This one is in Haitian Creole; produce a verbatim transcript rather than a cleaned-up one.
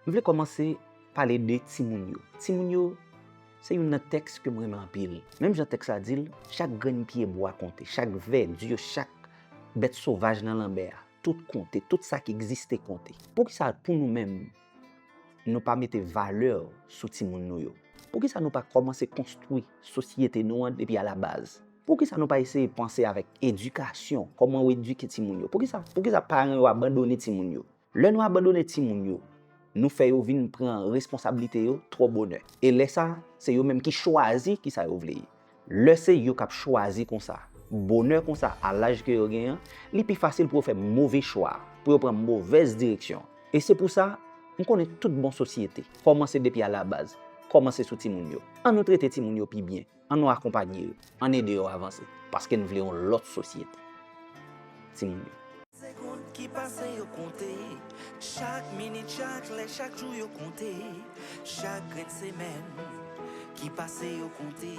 M vle kòmanse pale de timoun yo. Timoun yo, se youn nan tèks ke m renmen anpil. Menm jan tèks la di l, chak grenn pye bwa konte, chak vèdi, chak bèt sovaj nan lanmè a, tout konte, tout sa ki egziste konte. Poukisa pou nou menm, nou pa mete valè sou timoun nou yo? Poukisa nou pa kòmanse konstwi sosyete nou an depi alabaz? Poukisa nou pa eseye panse avèk edikasyon, kòman w edike timoun yo? Poukisa, poukisa paran yo abandone timoun yo? Lè nou abandone timoun yo, nou fè yo vin pran responsablite yo twò bonè. E lè sa, se yo menm ki chwazi kisa yo vle ye. Lè se yo k ap chwazi konsa, bonè konsa, a laj ke yo genyen an, li pi fasil pou yo fè move chwa, pou yo pran movèz direksyon. E se pou sa, m konnen tout bon sosyete kòmanse depi alabaz, kòmanse sou timoun yo. An nou trete timoun yo pi byen, an nou akonpanye yo, an ede yo avanse, paske n vle yon lòt sosyete. Timoun yo. Segonn ki pase yo konte, chak minit, chak lè, chak jou yo konte, chak grenn semèn ki pase yo konte.